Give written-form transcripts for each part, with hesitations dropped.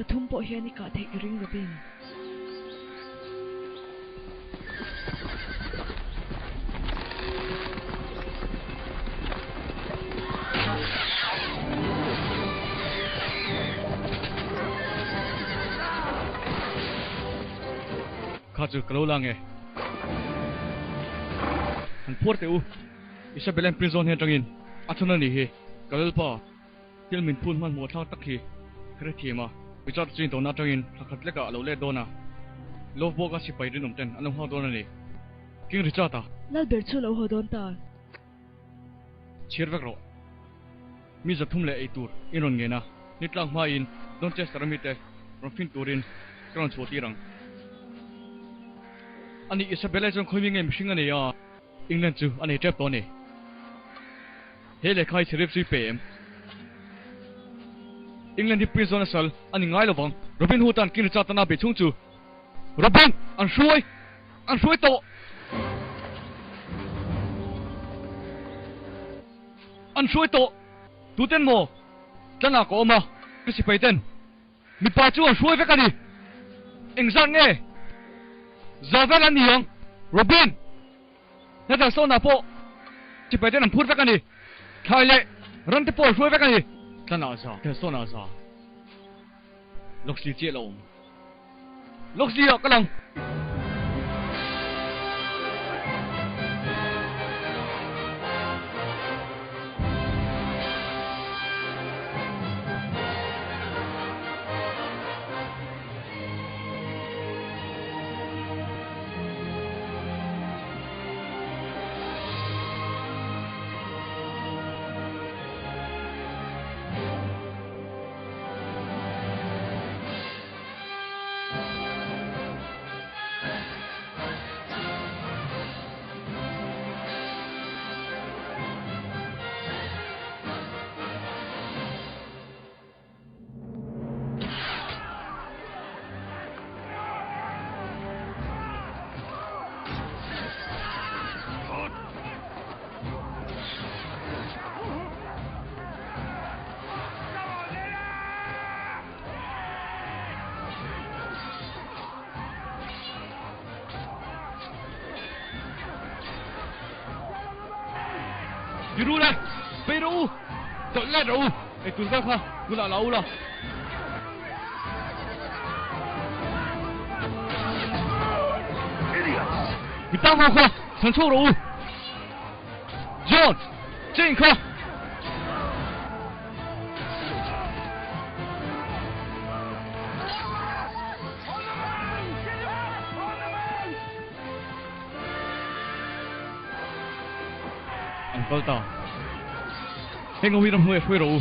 Pathum pawh hian i kah theih ka ring Robin. Kha chu ka lo la nge. Han phuar teh u. Isabella-in prison hian atangin a chhan a nih hi. Ka lalpa, thil min phun hmanhmawh thlak tak hi ka hrethiam a. Richard chu intawhna atangin thla khat lekah a lo let dawn a. Lovborg-a sipai rinawm ten an lo nghak dawn a ni. King Richard-a. Lalber chu lo haw dawn ta. Chhiar vek rawh. Mi 300 leh ei tur in rawn ngen a, ni tlak hmain Donchester-a mite rawn fin turin ka rawn chhuah tir ang. Ani Isabella chuan khawimi nge mihring a nei a, England chu a nei tep tawh a ni. He lehkha hi Sheriff chu i pe em? England hi Prince John a sal a ni ngai lovang. Robin Hood an King Richard tana bei chhung chu Robin an hruai an hruai tawh! An hruai tawh! Tuten maw? Tlanah ka awm a, ka sipai ten mipa chu an hruai vek a ni. Engzat nge? Za vel an ni ang, Robin! Heta sawnah pawh sipai ten an phur vek a ni. Thlai leh ram te pawh an hruai vek a ni. Tlanah za, heta sawnah za. Loxley chiah la awm. Loxley ah ka lang. Ti ru le, bei rawh u, tawlh let rawh u, eitur vel kha bulah la u la. Mi tang ho kha chhan chhuak rawh u. John, Jane kha. An kal ta. Heng ho hi ramhnuai a hruai rawh u.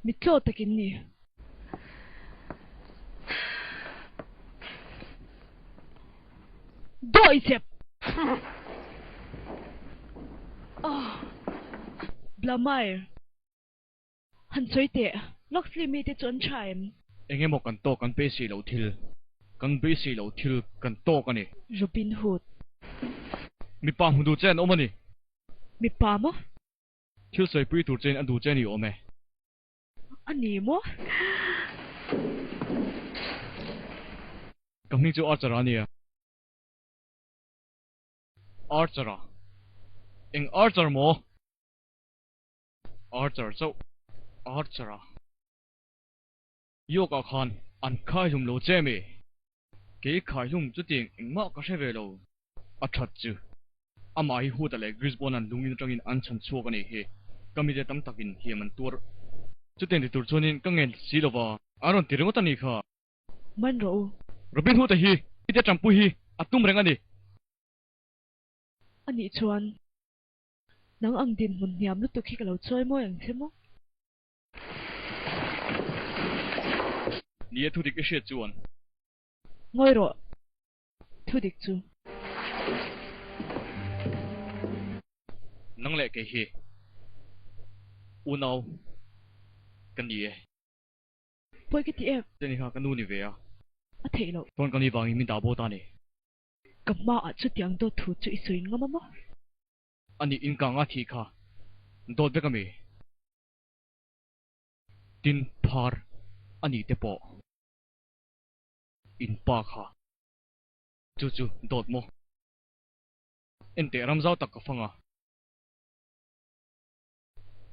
Mitlaw takin ni. Dawi chep! Oh! Blamire! Han sawi teh, Loxley mite chu an tha em? Eng emaw kan tawk kan beisei loh thil, kan beisei loh thil kan tawk a ni. Robin Hood. Mipa hmu duh che an awm a ni. Mipa maw? Thil sawipui tur chein a duh che a ni awm e. A ni maw? Ka hming chu Archer a nia. Archer a? Eng Archer maw? Archer chauh. Archer a? York ah khan an khaihlum lo che mi? Kei khaihlum chutiang engmah ka hre ve lo. A that chu. Amah hi Huta leh Grisbourne-a'n lungin atangin an chhan chhuak a nih hi. Ka mite tam takin hiam an tuar. Chutiang ti tur chuanin ka ngen si lova. A rawn ti ringawt a nih kha. Man rawh u. Robin Hood-a hi mite tanpui hi a tum reng a ni. A nih chuan nang ang dinhmun hniam lutuk hi ka lo chawi mawi ang che maw? Ni e, thudik i hriat chuan. Ngawi rawh. Thudik chu. Nang leh kei hi unau ka ni e. Pawi ka ti em? Jenny kha ka nu ni ve a. A theih loh. Chuan ka ni vangin min dah bo ta ni. Ka hmaah chutiang dawt thu chu i sawi ngam a maw? A nih inkang a thih kha dawt vek a mi? Tin phar a nih te pawh in pa kha chu chu dawt maw? Enteh ramzau tak ka fang a,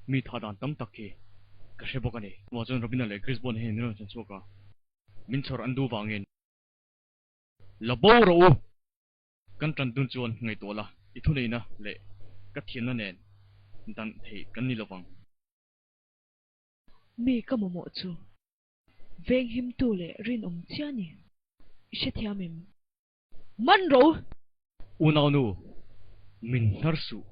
mi tha dan tam tak hi ka hre bawk a ni. Chuvang chuan Robina leh Grisbon hian min rawn chan chhuak a, min chhawr an duh vangin la bo rawh u! Kan tan dun chuan ngaihtuah la, i thuneihna leh ka thiamna nen dan theih kan ni lovang. Mi ka mamawh chu venghimtu leh rinawm chiah a ni. I hrethiam em? Man ro! Unaunu, min hnar suh.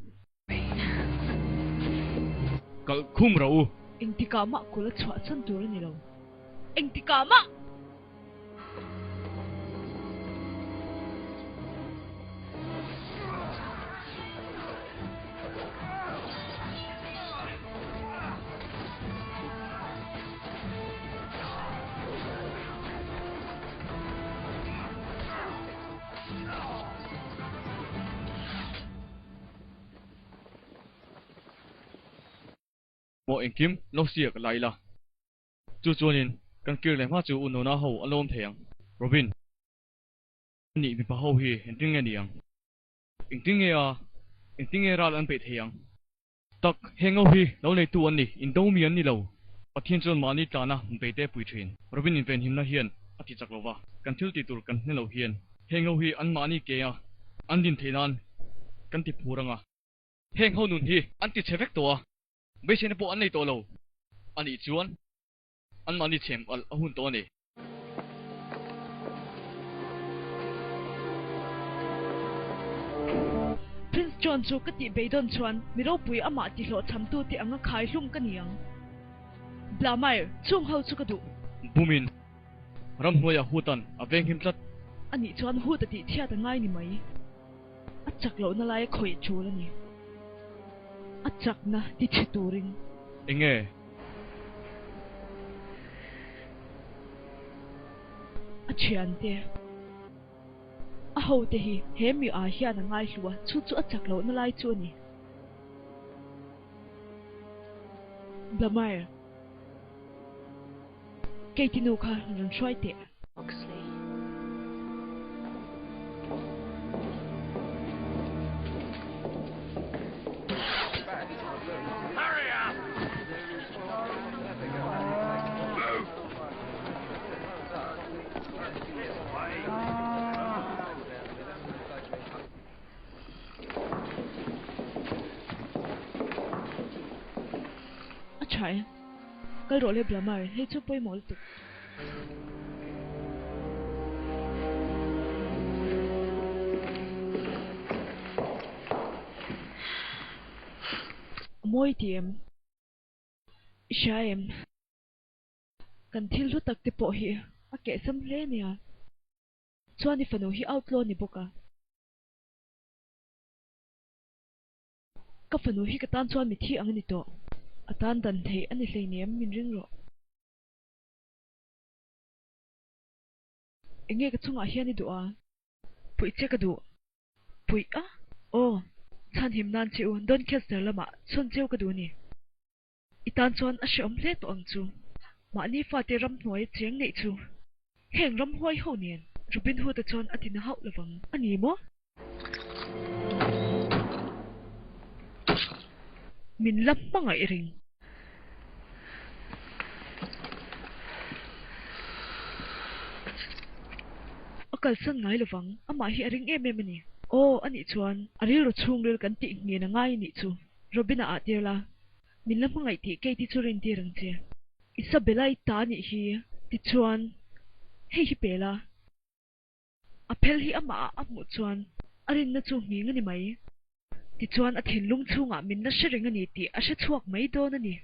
Kalh khum ro u. Engtikah mah kul a chhuah chhan tur a ni lo. Engtikah mah! Maw engkim lo siak la ila. Chu chuanin kan kir leh hma chu u Nona ho an lo awm thei ang. Robin. Anih mipa ho hi engtin nge ni ang? Engtin nge a? Engtin nge ral an peih thei ang? Tak, heng ho hi lo neitu an ni, indo mi an ni lo. Pathian chuan mahni tlana beite pui thin. Robin invenhimna hian a ti chak lo va, kan thil tih tur kan hne lo hian heng ho hi an mahni ke a an din theih nan kan ti phur ang a. Heng ho nun hi an ti chhe vek tawh a, beiseina pawh an nei tawh lo a nih chuan an mahni chhem alh a hun tawh a ni. Prince John chu ka tih beidawn chuan mi ropui amah ti hlawhchhamtu te anga khai hlum ka ni ang. Blamire, chung ho chu ka duh. Bumin ramhnuaiah Hutan a venghim tlat. Anih chuan Hut a tih chhiat a ngai ni mai. A chak lohna lai a khawih tul a ni. A chakna ti chhe turin. Enge? A thiante, a hote hi he mi ah hian a ngaihlu a, chu chu a chak lohna lai chu a ni. Blamire, Katie nu kha rawn hruai teh. Oxley. A tha e. Kal rawh le Blamar, hei chu pawimawh lutuk. A mawi ti em? I hria em? Kan thil hlu tak te pawh hi a kehsam hle ania. Chuan i fanu hi outlaw ni bawk a. Ka fanu hi ka tan chuan mithi ang a ni tawh. A tan dan theih a ni hleinem min ring rawh. Enge ka chungah hian i duh a? Puih che ka duh. Puih a? Aw, chhanhim nan che u Doncaster lamah chhawn cheu ka duh ni. I tan chuan a hrehawm hle tawh ang chu. Mahni fate ramhnuai cheng neih chu heng ramhuai ho nen Robin Hood-a chuan a ti na hauh lovang a ni maw? Min la hmangaih reng. A kalsan ngai lovang, amah hi a ring em em a ni. Aw, a nih chuan a rilru chhungril kan tih nghen a ngai a nih chu. Robin-a ah tir la, Min la hmangaih tih Katie chu rin tir ang che. Isabella i ta nih hi. Tichuan, hei hi pe la. A phel hi amah ah a hmuh chuan a rinna chu nghing a ni mai. Tichuan a thinlung chhungah min la hre reng a ni tih a hre chhuak mai dawn a ni.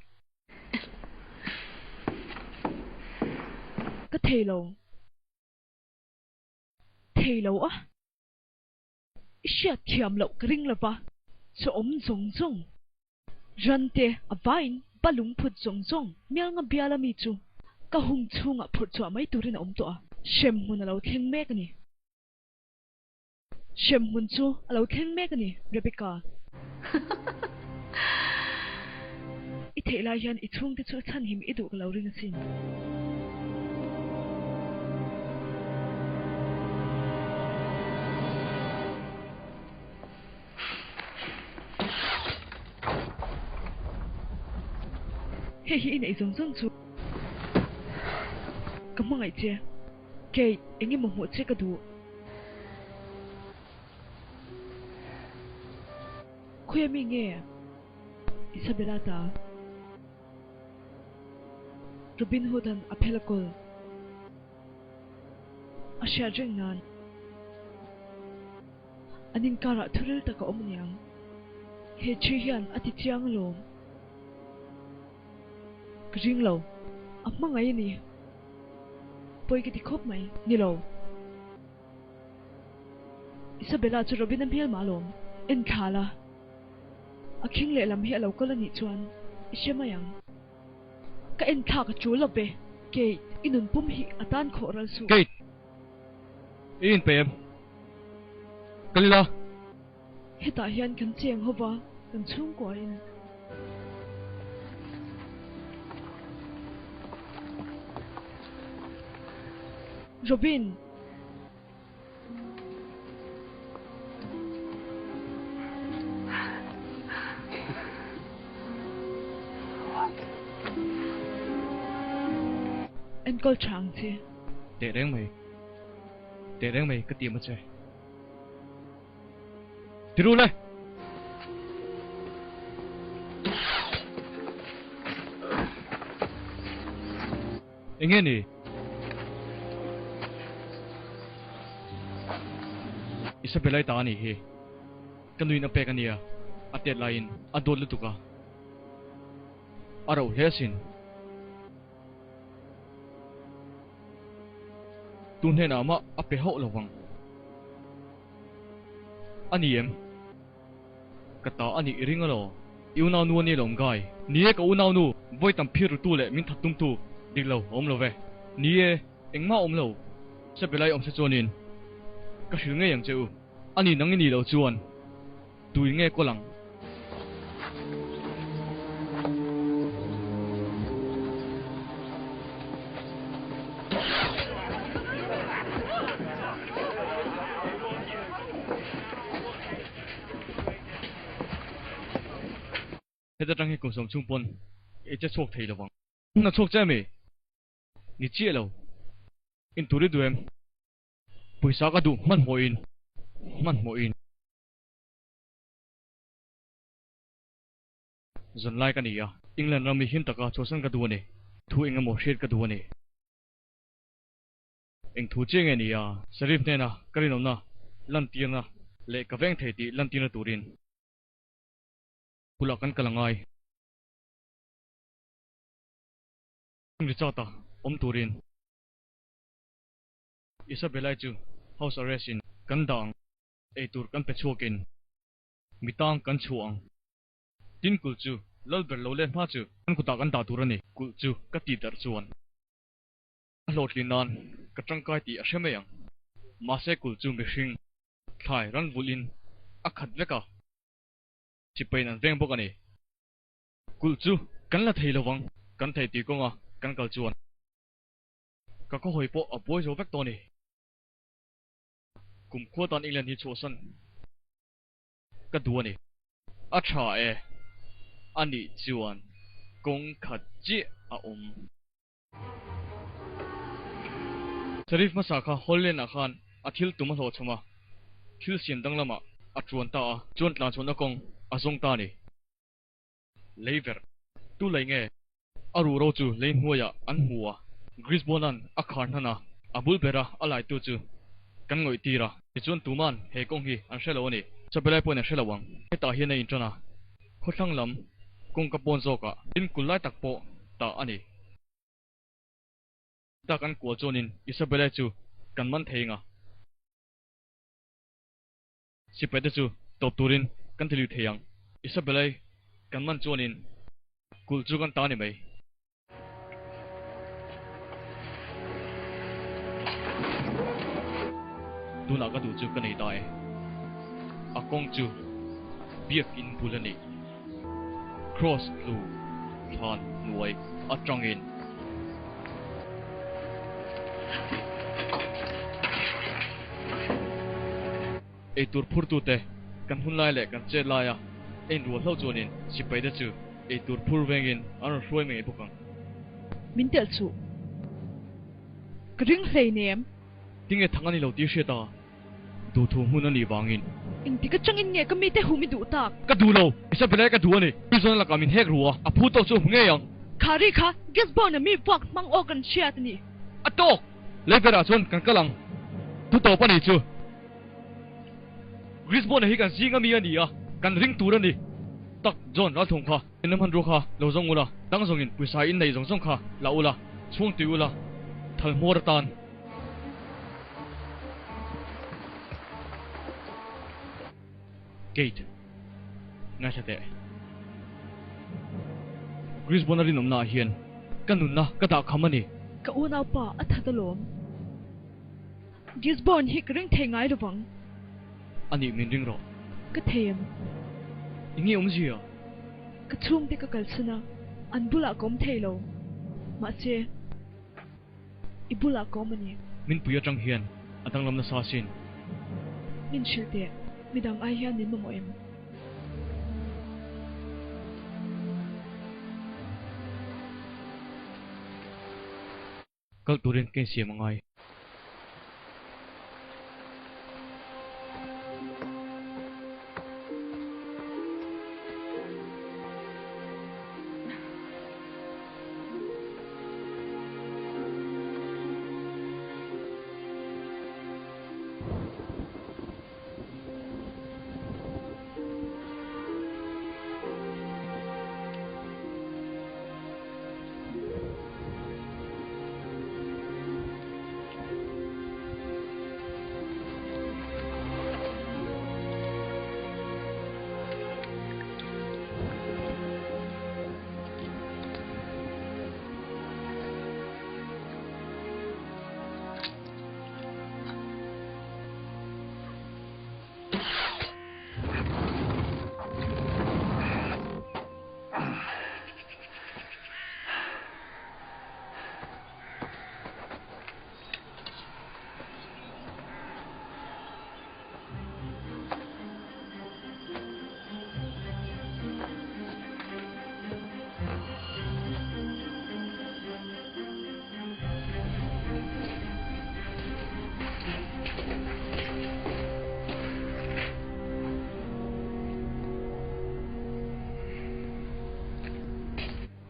Ka thei lo. Thei lo a. I hriat thiam loh ka ring lo va. Chaw awm zawng zawng, ran te a vaiin ba lungphut zawng zawng mialnga biala mi chu ka hung chhungah phurh chhuah mai turin a awm tawh a, hremhmun a lo thleng mek a ni. Hremhmun chu a lo thleng mek a ni, Rebecca. I theih lai hian i chhungte chu chhanhim i duh ka lo ring asin. Hei hi i neih zawng zawng chu ka hmangaih che. Kate, eng emaw hmuh che ka duh. Khawi ami nge? Isabella ta. Robin Hood an a phel a kawl. A hriat reng nan. An inkarah thuril tak a awm aniang. He thi hian a ti chiang alawm. Ka ring lo. A hmangaih a ni. Pawi ka ti khawp mai. Ni lo. Isabella chu Robin-a hmel mah alawm. En thla la. A khing lehlam hi a lo kal a nih chuan i hre mai ang. Ka en thlak a tul lo ve. Kate, i nun pum hi a tan khawh ral suh. Kate! I inpe em? Kal ila. Hetah hian kan cheng ho va, kan chhungkuain. Robin! Enkawl tha ang che. Teh reng mai. Teh reng mai ka ti a che. Ti ru le! Enge ni? Isabella-i ta a nih hi. Ka nuin a pek a nia, a tet laiin a dawt lutuk a. A rauh hle asin. Tu hnenah mah a pe hauh lo vang. A ni em? Ka ta a nih i ring alaw? I unaunu a ni lawm Guy. Ni e ka unaunu, vawi tam phir rutu leh min that tumtu dik lo a awm lo ve. Ni e, engmah a awm lo. Sebelai awm se chuanin ka hrilh ngei ang che u. A ni nang i nih loh chuan tui nge kawl ang? Heta tang hi kum sawm chhung pawn i che chhuak thei lovang. Na chhuak che ami? Ni chiah lo. In tur i duh em? Pawisa ka duh hmanhmawh in. Hmanhmawh in. Zanlai ka ni a, England ram i him taka chhuahsan ka duh a ni. Thu eng emaw hriat ka duh a ni. Eng thu chiah nge ni a? Sheriff hnena ka rinawmna lantirna leh ka veng thei tih lantirna turin bulah kan kal a ngai. Richard-a awm turin Isabella-i chu house arrest-in kan dah ang, eitur kan pe chhuakin mi tang kan chhuah ang. Tin kulh chu lal ber lo let hma chu kan kutah kan dah tur a ni. Kulh chu ka tih darh chuan. A hlawhtlin nan ka tangkai tih a hre mai ang. Mahse kulh chu mihring thlai ran vulhin a khat vek a, sipain an veng bawk a ni. Kulh chu kan la thei lovang, kan thei tih kawnga kan kal chuan ka khawhawi pawh a buai zo vek tawh a ni. Kumkhua tan England hi chhuahsan ka duh a ni. A tha e, a nih chuan kawng khat chiah a awm. Sharif hmasa kha Holland ah khan a thil tum a hlawhchham a, thil siam danglamah a tuan ta a, chuan tlanchhuahna kawng a zawng ta a ni. Lei verh tu lei nge? A ruh ro chu lei hnuaiah an hmu a, Grisbourne-a'n a khar hnan a, a bul bera a laitu chu kan ngawih tir a. Tichuan tuma'n he kawng hi an hre lo a ni. Chapelai pawhin an hre lo ang. Hetah hian a inṭan a, khawthlang lam kawngka pawn zawkah tin kul lai tak pawh tah a ni. Ta kan kual chuanin Isabelle chu kan man thei eng a. Sipaite chu tawp turin kan ti lui thei ang. Isabella-i kan man chuanin kulh chu kan ta ni mai. Tunah ka duh chu ka nei ta e. A kawng chu biakin bul a ni. Cross tlu thlan hnuai atangin. Eitur phurtute kan hun lai leh kan chet laia a inrual hlauh chuanin sipaite chu eitur phur vengin an rawn hruai ngei bawk ang. Min telh chuh. Ka ring hleinem. Tinge thang a ni lo tih hriat a, duhthu hmun a nih vangin. Engtik atangin nge ka mite hum i duh tak? Ka duh lo, Isabella ka duh a ni. Prison lakah min hek ru a, a phu tawk chu a hmu ngei ang. Kha ri kha Gisborne-a mi vuak hmang aw kan hriat a ni. A tawk! Leiverah chuan kan kal ang. Thu tawp a nih chu. Gisborne-a hi kan zing ami a ni a, kan ring tur a ni. Tak, John, ralthum kha in lam hmanrua kha lo zawng ula, dang zawngin pawisa in neih zawng zawng kha la ula, chhung tui ula, thal hmawr atan. Gate, ngaithla teh. Gisborne-a rinawmnaah hian ka nunna ka dah kham a ni. Ka unaupa a that alawm. Gisborne hi ka ring thei ngai lovang. A nih min ring rawh. Ka thei em? I nge awmzia? Ka chhungte ka kalsan a, an bulah ka awm thei lo. Mahse, i bulah ka awm a ni. Min pui atang hian a danglam nasa asin. Min hrilh teh, midang ai hian min mamawh em? Kal turin ka insiam a ngai.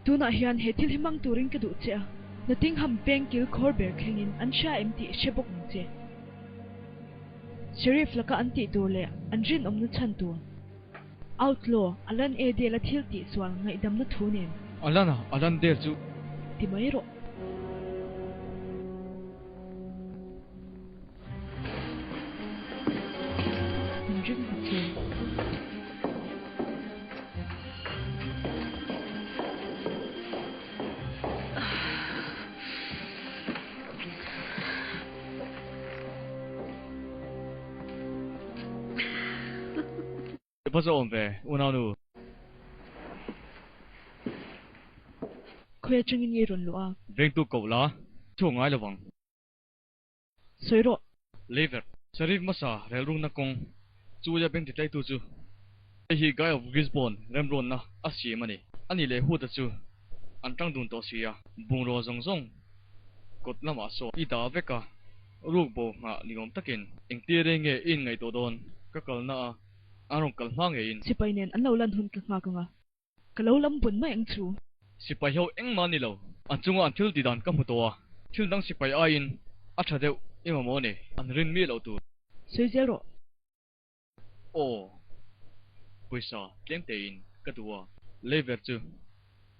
Tunah hian he thil hi hmang turin ka duh che a, Nottingham peng kil khawr ber thlengin an hria em tih hre bawk ang che. Sheriff laka an tih tur leh an rinawmna chhan tur. Outlaw, Alan A. Dale-a thil tih sual ngaihdamna thu nen. Alan-a, Alan Dale chu. Ti mai rawh. Min ring ta che. I va zawh awm ve, unaunu. Khawi atangin nge rawn luh a? Vengtu koh la, chhuak ngai lovang. Sawi rawh. Leiverh, Sharif hmasa relrukna kawng chu ia beng titlaitu chu hei hi Guy of Gisborne remruanna a siam a ni. Ani leh Huda chu an tang dun tawh si a, bungraw zawng zawng kawt lamah sawn i dah vek a, ruk bo nghah ni awm takin. Engtir reng nge i inngaihtuah dawn? Ka kalna a an rawn kal hma ngeiin. Sipai nen an lo lan hun ka nghak ang a. Ka lo lam bun mai ang chu. Sipai ho engmah ni lo. An chunga an thil ti dan ka hmu tawh a. Thil dang sipai aiin a tha deuh i mamawh ni. An rin miah loh tur. Sawi zel rawh. Aw. Pawisa tlem tein ka duh a. Leiver chu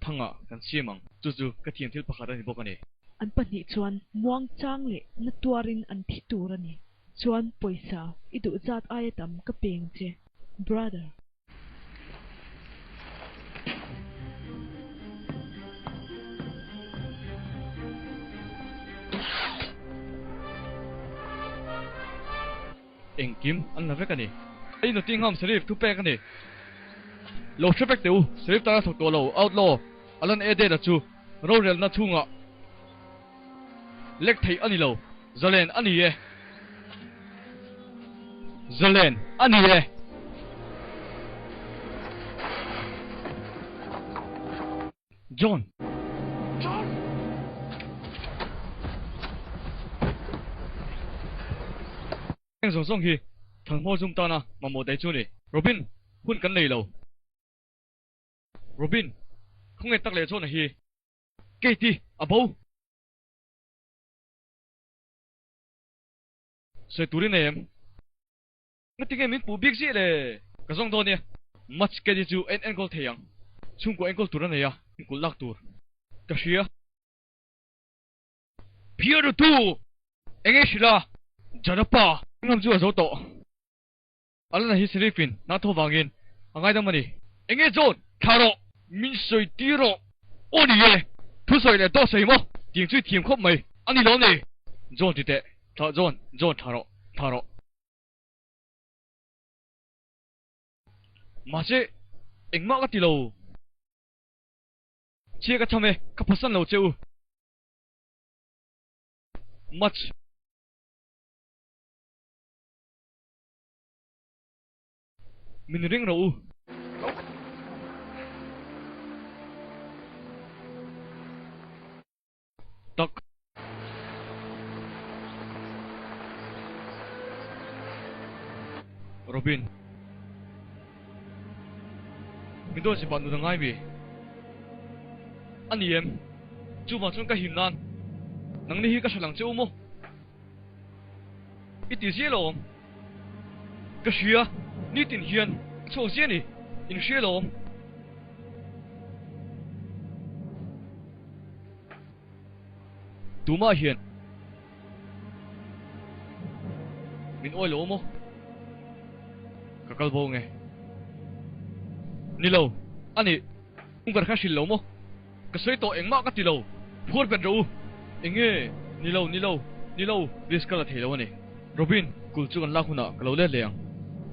thangah kan siam ang. Chu chu ka thiam thil pakhat a ni bawk a ni. An pahnih chuan muang chang leh na tuarin an thi tur a ni. Chuan pawisa i duh zat aia tam ka peng che. Brother. Engkim an la vek a ni. Hei Nottingham Sheriff thupek a ni. Lo hre vek teh u, Sheriff tana thawk tawh lo, outlaw, Alan Adair-a chu rorelna chhungah lek theih a ni lo. Zalen a ni e. Zalen a ni e. John! John! Heng zawng zawng hi Thanghmaw zum tana mamawh daih chu a ni. Robin, hun kan nei lo. Robin, khawnge tak leh John-a hi? Katie, a bo! Sawi turin nei em? Ngatinge min puh bik zih le? Ka zawng dawn nia. Mats Katie chu en enkawl thei ang. Chhungkua enkawl tur a nei a, kulh lak tur. Ka hria. Phiar ru tu! Enge hrilh a? Janapa! Ngam chu a zo tawh. Alana hi Sheriff-in hna tho vangin a ngaidam a ni. Enge John? Thla rawh! Min sawi tir rawh! Aw ni e! Thusawi leh dawh sawi maw? Tiang chu i thiam khawp mai. A ni lo ni? John ti teh. Thla John, John thla rawh, thla rawh. Mahse, engmah ka ti lo. Chhia ka cham e, ka phasan lo che u. Much. Min ring rawh u. Tak. Robin. Min dawn sipa nun a ngai mi? A ni em? Chuvang chuan ka him nan nangni hi ka hre lang che u maw? I ti ziah lo awm. Ka hria, nitin hian ka chhuak ziah a ni. In hria lo awm. Tumah hian min awi lo maw? Ka kal bo nge? Ni lo, a nih, Ungar kha hrilh lo maw? Ka sawi tawh engmah ka ti lo, phuar bet rawh u. Enge? Ni lo, ni lo, ni lo, please ka la thei lo a ni. Robin, kul chu kan lak hunah ka lo let leh ang.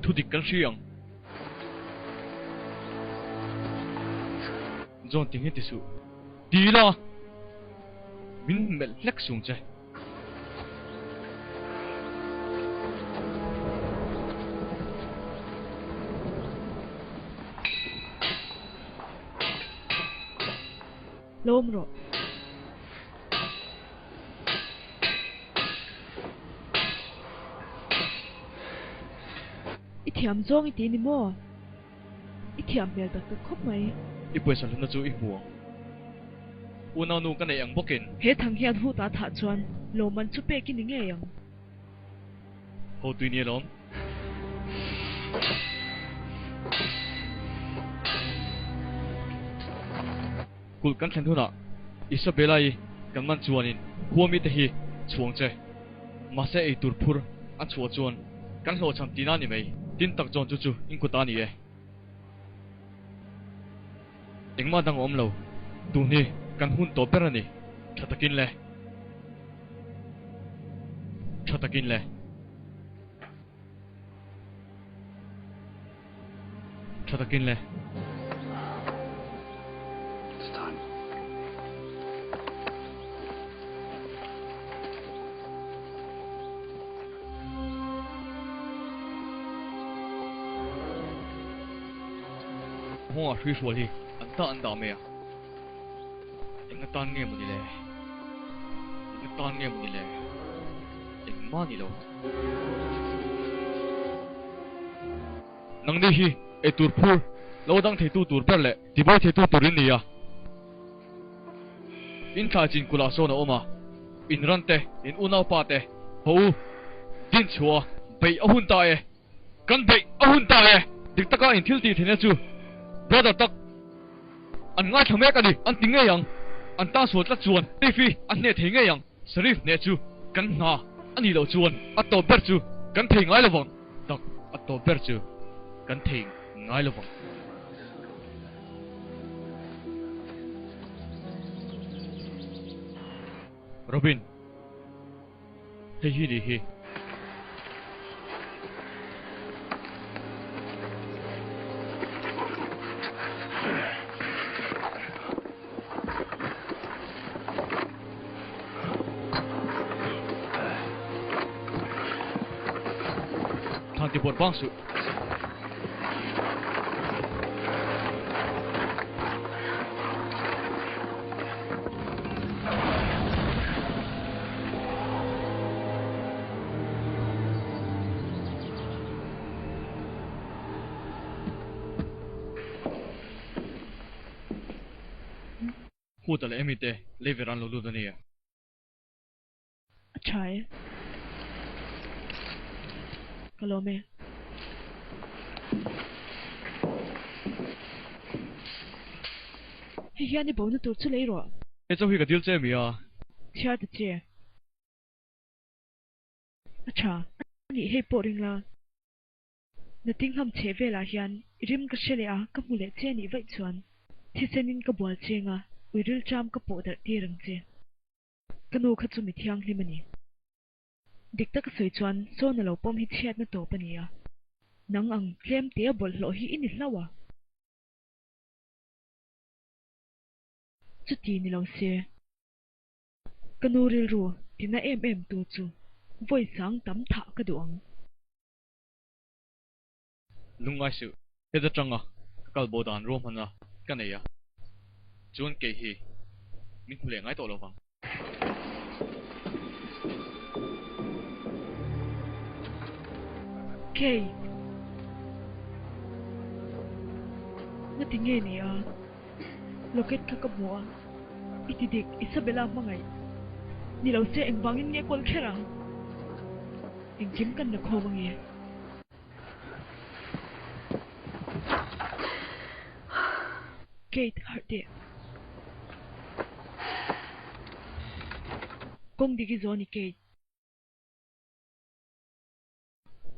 Thu dik kan hri ang. John ti nge ti suh. Ti la! Min melh hlek sung che. Lawm rawh. I thiam zawng i ti ni maw? I thiam hmel tak tak khawp mai. I pawisa hlutna chu i hmu ang. Unau nu ka neih ang bawkin. He thang hian hut a thah chuan lawmman chu pek i ni ngei ang. Ho tui ni alawm. Kulh kan thlen hunah Isabella-i kan man chuanin khua mite hi chhuang che. Mahse ei tur phur an chhuah chuan kan hlawhchham tihna a ni mai. Tin tak chuan chu chu in kut a ni e. Engmah dang a awm lo. Tun hi kan hun tawp ber a ni. Tha takin le. Tha takin le. Tha takin le. Nghawng ah hruihrual hi an dah an dah mai a. Eng atan nge maw ni le? Eng atan nge maw ni le? Engmah ni lo. Nangni hi ei tur phur lo dang theitu tur ber leh tibuai theitu tur in ni a. In thlai chin kulh ah sawn a awm a, in ran te, in unaupa te, haw u, din chhuah a, beih a hun ta e. Kan beih a hun ta e! Dik taka in thil tih theihna chu brother tak an ngaithla mek a ni, an ti ngei ang. An tan sual tlat chuan Sheriff hi a hneh thei ngei ang. Sheriff hneh chu kan hna a nih loh chuan a tawp ber chu kan thei ngai lovang. Tak a tawp ber chu kan thei ngai lovang. Robin. Hei hi nih hi. Ti bawrh bang suh. Huta leh Amy te leiver an lo lut a nia. A tha e. Ka lawm e. Hei hian i bona tur chu lei rawh. Hei chauh hi ka dil che mi a. Chhiar ta che. A tha. A nih hei pawh ring la. Nottingham chheh velah hian i rim ka hre leh a, ka hmu leh che anih vaih chuan thisenin ka bual cheng a, uiril ṭam ka pawh darh tir ang che. Ka nu kha chu mi thianghlim a ni. Dik taka sawi chuan sawn a lo pawm hi chhiatna tawp a ni a, nang ang tlem tea bawlhhlawh hi i ni hlauh a. Chuti ni lo se. Ka nu rilru tina em em tu chu vawi sang tam thah ka duh ang. Lungngai suh, heta tanga ka kal bo dan ruahmanna ka nei a, chuan kei hi min hmu leh ngai tawh lo vang. Kei, ngati nge ni a? Locket kha ka hmu a, i ti dik, Isabella hmangaih ni lo se engvangin nge kawl kher ang? Engkim kan la khawm ange. Kate, harh teh. Kawng dik i zawn i Kate.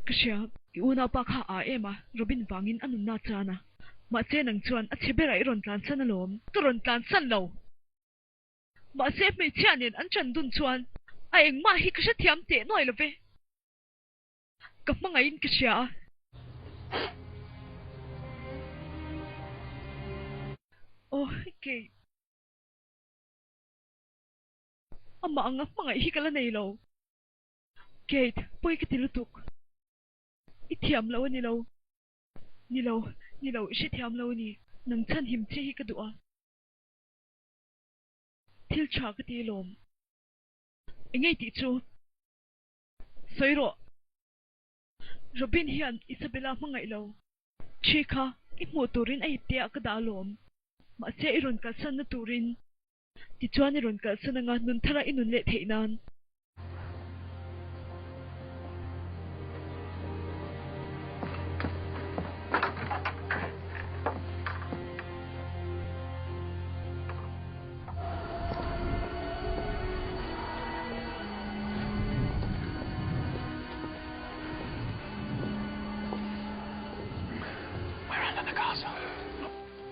Ka hria, i unaupa kha a em a, Robin vangin a nunna a chan a. Mahse nang chuan a chhe berah i rawn tlansan alawm. Ka rawn tlansan lo. Mahse hmeichhia nen an chan dun chuan a engmah hi ka hrethiam teh nuai lo ve. Ka hmangaihin ka hria a. Aw kei. Amah anga hmangaih hi ka la nei lo. Kate, pawi ka ti lutuk. I thiam lo a ni lo. Ni lo, ni lo, i hrethiam lo a ni. Nang chhanhim che hi ka duh a. Thil tha ka ti alawm. Engei tih chu sawi rawh. Robin hian Isabella hmangaih lo. Thi kha i hmuh turin a ipte ah ka dah alawm. Mahse i rawn kalsanna turin tichuan i rawn kalsan anga nun thara i nun leh theih nan.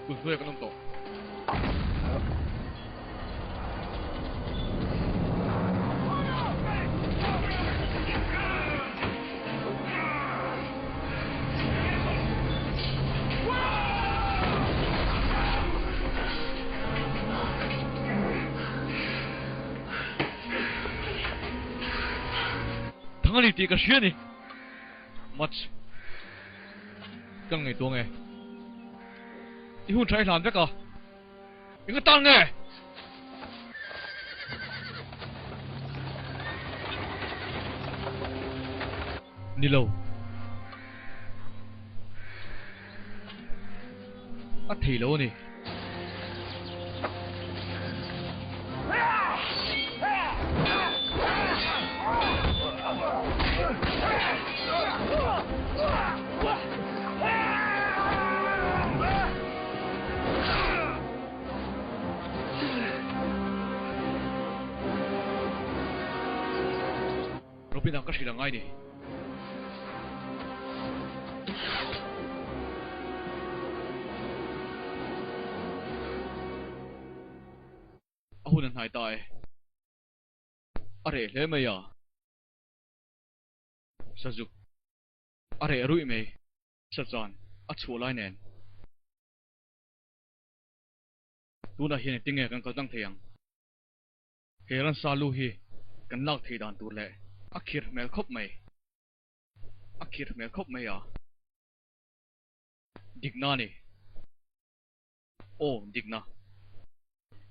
Kut hnuaiah kan awm tawh. Thang a ni tih ka hria a ni. Mats, ka ngaihtuah nge? I hun tha i hlan vek a, eng atan nge? Ni lo. A thei lo a ni. Robin-a ka hrilh a ngai ni. A hun a hnai ta e. A reh hle mai a. Sazuk. A reh ruih mai. Sazan a chhuah lai nen. Tunah hian engtin nge kan kal tlang thei ang? He ransa lu hi kan lak thei dan tur leh a khir hmel khawp mai. A khir hmel khawp mai a. Dikna a ni. Aw, dikna.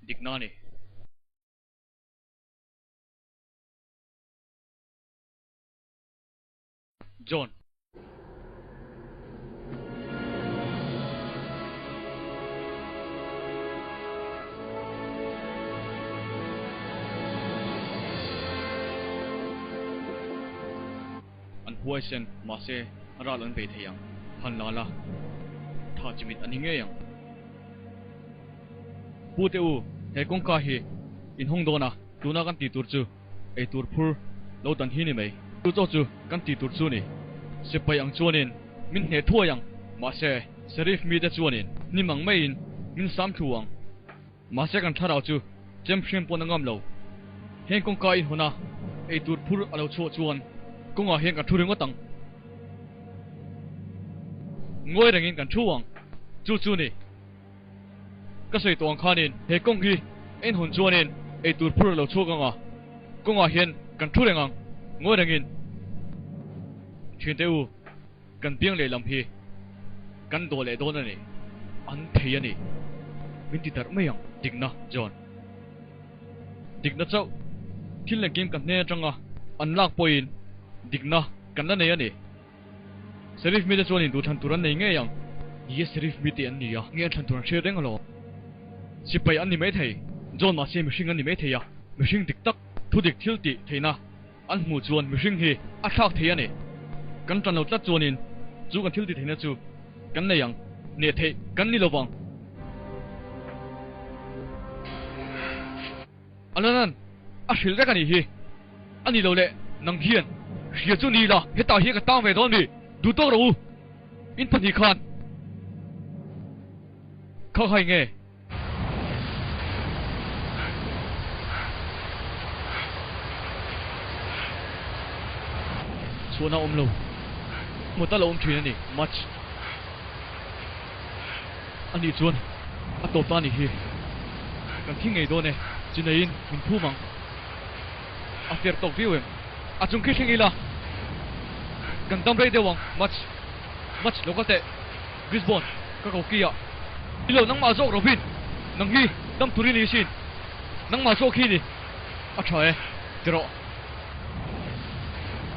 Dikna a ni. John. An huaisen, mahse ral an bei thei ang. Han la la, tha chimit a ni ngei ang. Pu te u, he kawngka hi in hawng dawn a, tuna kan tih tur chu eitur phur lo dan hi ni mai. Chu chaw chu kan tih tur chu ni. Sipai ang chuanin min hneh thuai ang, mahse Sheriff mite chuanin hnim ang maiin min sam thlu ang. Mahse kan thlarau chu chem hriam pawn a ngam lo. Heng kawngka in hawn a, eitur phur a lo chhuah chuan kawngah hian kan thu ringawt ang. Ngawi rengin kan thu ang. Chu chu ni. Ka sawi tawh ang khanin he kawng hi en hawn chuanin eitur phur a lo chhuak ang a, kawngah hian kan thu reng ang. Ngawi rengin. Thiante u. Kan biang lehlam hi kan dawh leh dawn a ni. An thei a ni. Min ti darh mai ang. Dikna, John. Dikna chauh. Thil engkim kan hnen atanga an lak pawhin dikna kan la nei a ni. Sheriff mite chuan induh thlan tur an nei ngei ang. Ni e, Sheriff mite an ni a. Nge an thlan tur an hriat reng alawm. Sipai an ni maithei. John mahse mihring an ni maithei a. Mihring dik tak, thudik thil tih theihna. An hmuh chuan mihring hi a thlak thei a ni. Kan tan lo tlat chuanin chu kan thil ti theihna chu kan nei ang, hneh theih kan ni lovang. Alanan a hrilh vek a nih hi. A ni lo le, nang hian hria chu ni la, hetah hian ka tang ve dawn mi? Duh tawk rawh u, in pahnih khan kha khai nge? Chhuahna awm lo. Hmu tal a awm thin a ni. Much. A nih chuan a tawp ta a nih hi. Kan thi ngei dawn e. Chineiin min phum ang. A fer tawk viau em? A chung khi thleng ila. Kan dam rei deuh ang. Much. Much lo kal teh. Gisborne, ka ko ki a. Ni lo, nangmah zawk Robin, nang hi dam tur i ni sin. Nangmah zawk hi ni. A tha e, ti rawh.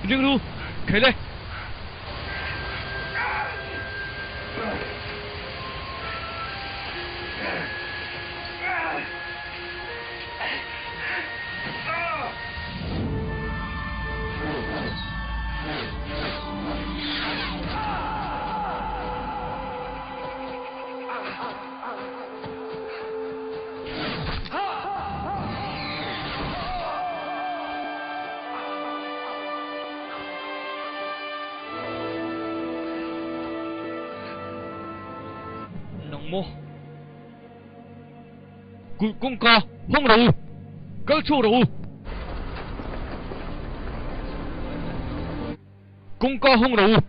Ring ru, khel e. Nang maw? Kulh kawngka hawng rawh u! Kal chhuak rawh u! Kawngka hawng rawh u!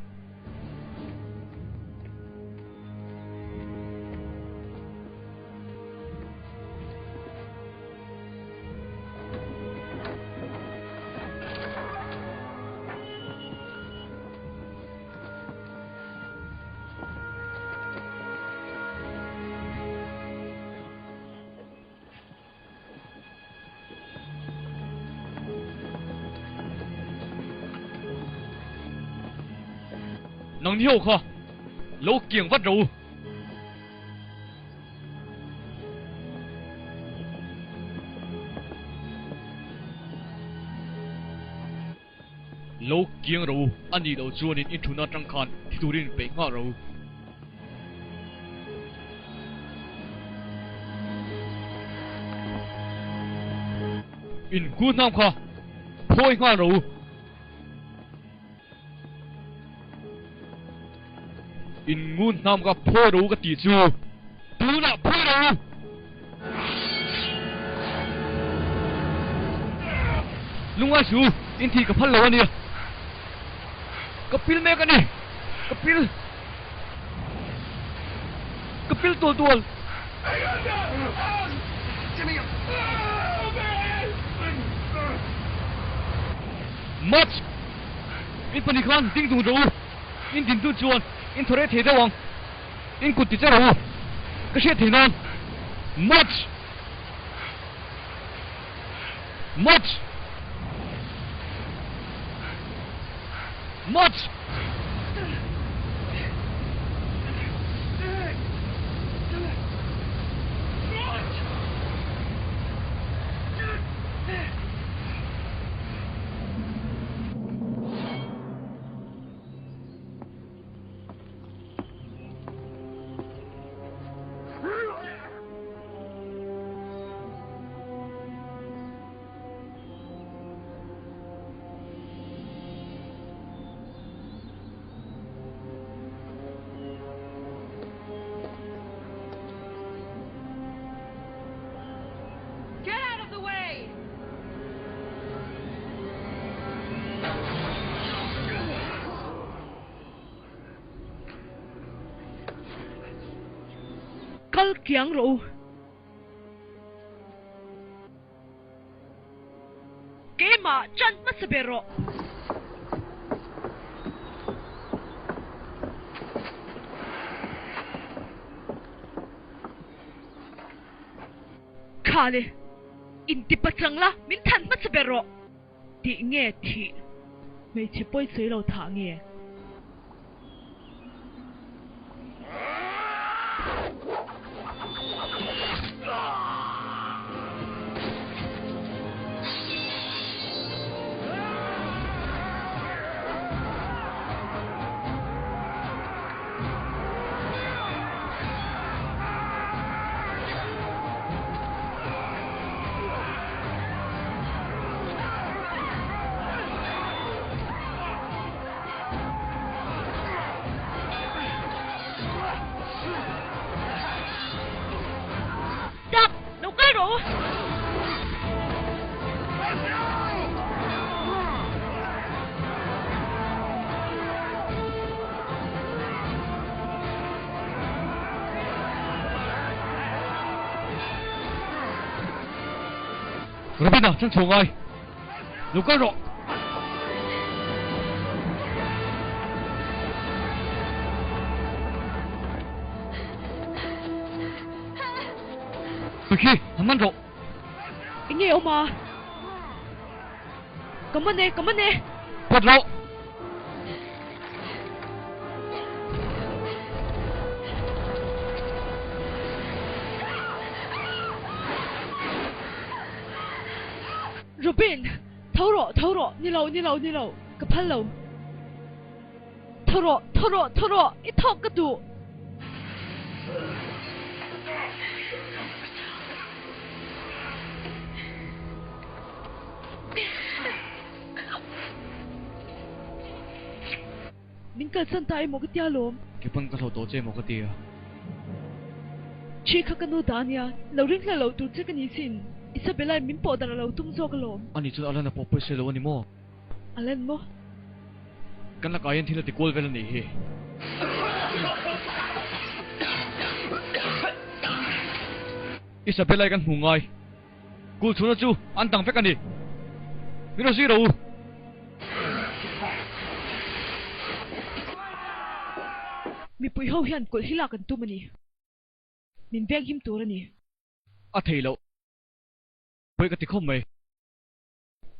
Nang ni ho kha lo kiang vat rawh u. Lo kiang rawh u, a nih loh chuanin in thuna atang khan thi turin peih nghal rawh u. In ku hnam kha phawi nghal rawh u. In ngun hnam kha phawi rawh u ka tih chu tunah phawi rawh u. Lungai su, in thih ka phal lo a nia. Ka pil mek a ni, ka pil, ka pil tual tual. Mats! In pahnih khan ding dun rawh u. In din dun chuan in thaw reh thei deuh ang. In kut ti che rawh u. Ka hriat thei nan. March! March! March! Get out of the way! Kal kiang rawh u. Keimah chan hmasa ber rawh. Khale, inti pachang la, min than hmasa ber rawh. Tih nge thih? Hmeichhe pawi sawi lo thah nge? Dak, lo kal rawh u! Robina, chhan chhuah ngai. Lo kal rawh. Khi, han man rawh. Enge awm a? Ka man e, ka man e. Pawt rawh. Robin! Tho rawh, tho rawh, ni lo, ni lo, ni lo, ka phal lo. Tho rawh, tho rawh, tho rawh, i thawk ka duh. Min kalsan ta emaw ka tia lawm. Kepawn ka hlawh tawh che emaw ka tia. Thi kha ka nu dah ania, lo ring hleh loh tur che ka ni sin. Isabella-in min pawh darh a lo tum zawk alawm. Ani chuan Alan a pawh pawi sawi lo a ni maw? Alan maw? Kan lakah hian thil a ti kual vel a nih hi. Isabella-i kan hmu ngai. Kul chhuna chu an dang vek a ni. Min rawn zui rawh u. Mipui ho hian kulh hi lak an tum a ni. Min veng him tur a ni. A thei loh. Pawi ka ti khawp mai.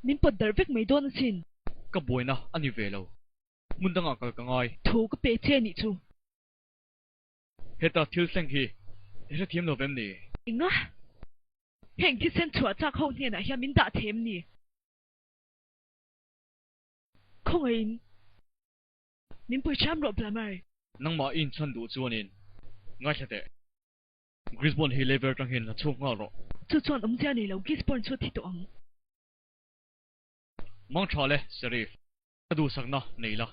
Min pawt darh vek mai dawn asin. Ka buaina a ni ve lo. Hmun dangah kal ka ngai. Thu ka pe che nih chu. Heta thil thleng hi i hrethiam lo vem ni? Enga? Heng thisen chhuah chak ho hnenah hian min dah thei em ni? Khawngaihin min pui ṭhiam rawh Blamire. Nangmah i inchhan duh chuanin ngaithla teh. Gisborne hi leiver aṭang hian la chhuak nghal rawh. Chu chuan awmzia nei lo Gisborne chu a thi tawh ang. Mang ṭha le, Sheriff. Ka duhsakna nei la.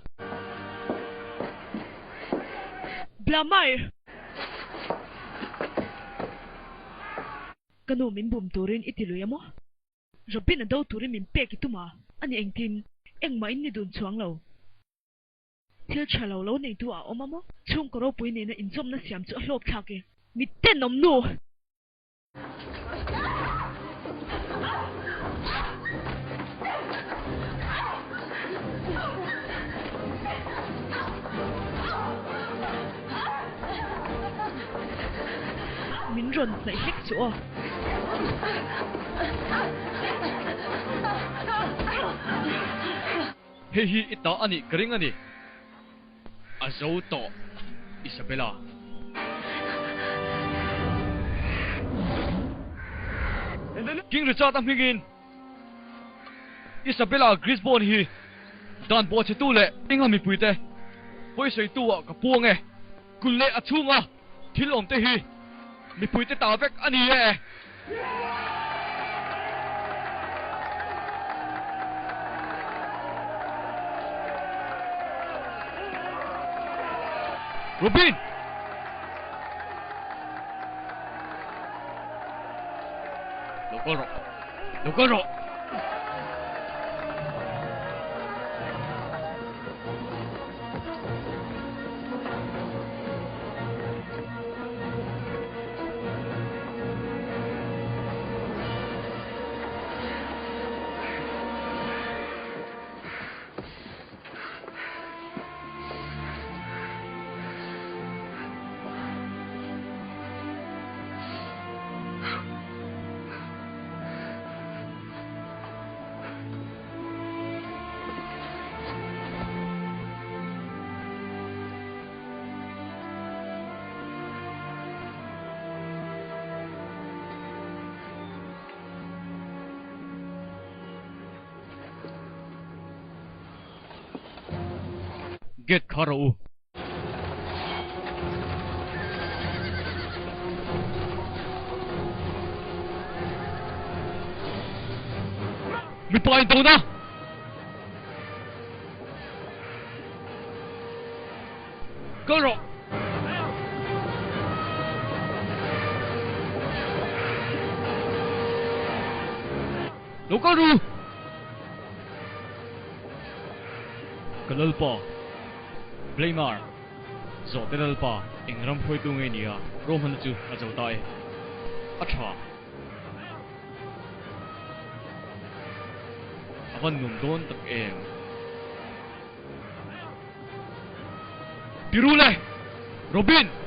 Blamire! Ka nu min bum turin i ti lui a maw? Robin a do turin min pek i tum a, ani engtin? Engmah in ni dun chuang lo. Thil tha lo lo neitu a awm a maw? Chhungkaw ropui nena inzawmna siam chu a hlawk thlak e. Mitten awm nu! Min rawn hnaih hlek suh aw. Hei hi i ta a nih ka ring a ni. A zo tawh, Isabella. King Richard a hmingin Isabella Grisbon hi dan bawhchhetu leh Ingham mipuite pawisawitu ah ka puang e. Kulh leh a chhunga thil awmte hi mipuite ta vek a ni e. Robin! Lo kal rawh. Lo kal rawh. Gate kha rawh u. Mipa in dona! Kal rawh! Lo kal ru! Ka lalpa, Blaymar, zawhte lalpa eng ram hruaitu nge nia ruahmanna chu a zo ta e. A tha. A van nuam dawn tak em. Tirule! Robin!